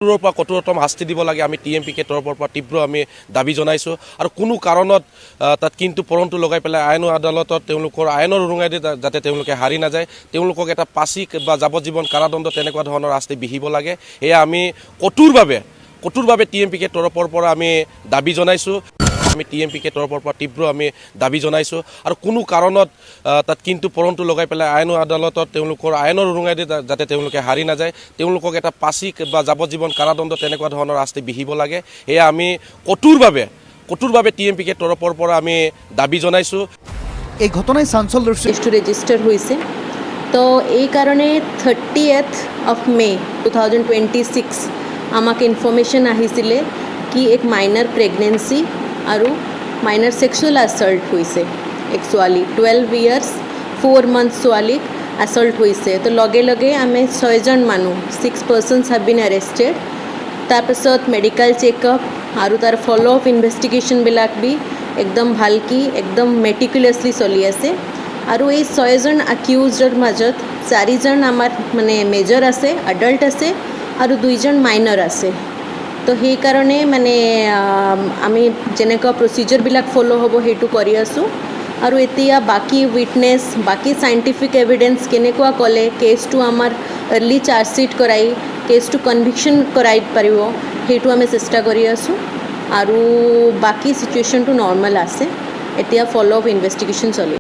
কঠোৰৰ পৰা কঠোৰতম শাস্তি দিব লাগে। আমি টি এম পি কে তৰফৰ পৰা তীব্ৰ আমি দাবী জনাইছোঁ। আৰু কোনো কাৰণত তাত কিন্তু পৰন্তু লগাই পেলাই আইন আদালতত তেওঁলোকৰ আইনৰ উৰুঙাই দি যাতে তেওঁলোকে হাৰি নাযায়, তেওঁলোকক এটা পাচি বা যাৱজ্জীৱন কাৰাদণ্ড তেনেকুৱা ধৰণৰ শাস্তি বিহিব লাগে। এয়া আমি কঠোৰভাৱে টি এম পি কে তৰফৰ পৰা আমি দাবী জনাইছোঁ। আমি টি এম পি কে তৰফৰ পৰা তীব্ৰ আমি দাবী জনাইছোঁ। আৰু কোনো কাৰণত তাত কিন্তু পৰন্তু লগাই পেলাই আইন আদালতত তেওঁলোকৰ আইনৰ উৰুঙাই দি যাতে তেওঁলোকে হাৰি নাযায়, তেওঁলোকক এটা পাচি বা যাৱজ্জীৱন কাৰাদণ্ড তেনেকুৱা ধৰণৰ শাস্তি বিহিব লাগে। এয়া আমি কঠোৰভাৱে টি এম পি কে তৰফৰ পৰা আমি দাবী জনাইছোঁ। এই ঘটনায় চাঞ্চল্যেৰ কেছটো ৰেজিষ্টাৰ হৈছে। তো এই কাৰণে 30th of May 2026 আমাক ইনফৰ্মেশ্যন আহিছিলে কি এক মাইনাৰ প্ৰেগনেঞ্চি আৰু মাইনাৰ ছেক্সুৱেল এছল্ট হৈছে। এক ছোৱালী, 12 ইয়াৰ্ছ 4 মান্থ ছোৱালীক এছল্ট হৈছে। তো লগে লগে আমি ছয়জন মানুহ, six persons have been arrested. তাৰপিছত মেডিকেল চেকআপ আৰু তাৰ ফ'ল' আপ ইনভেষ্টিগেশ্যনবিলাক বি একদম ভালকি, একদম মেটিকুলাছলি চলি আছে। আৰু এই ছয়জন একিউজৰ মাজত চাৰিজন আমাৰ মানে মেজৰ আছে, এডাল্ট আছে আৰু দুইজন মাইনৰ আছে। তো সেইকাৰণে মানে আমি যেনেকুৱা প্ৰচিজাৰবিলাক ফ'ল' হ'ব, সেইটো কৰি আছোঁ। আৰু এতিয়া বাকী উইটনেছ, বাকী চাইণ্টিফিক এভিডেঞ্চ কেনেকুৱা ক'লে কেছটো আমাৰ আৰ্লি চাৰ্জশ্বিট কৰাই কেছটো কনভিকশ্যন কৰাই পাৰিব, সেইটো আমি চেষ্টা কৰি আছোঁ। আৰু বাকী চিটুৱেশ্যনটো নৰ্মেল আছে। এতিয়া ফ'ল' আপ ইনভেষ্টিগেশ্যন চলি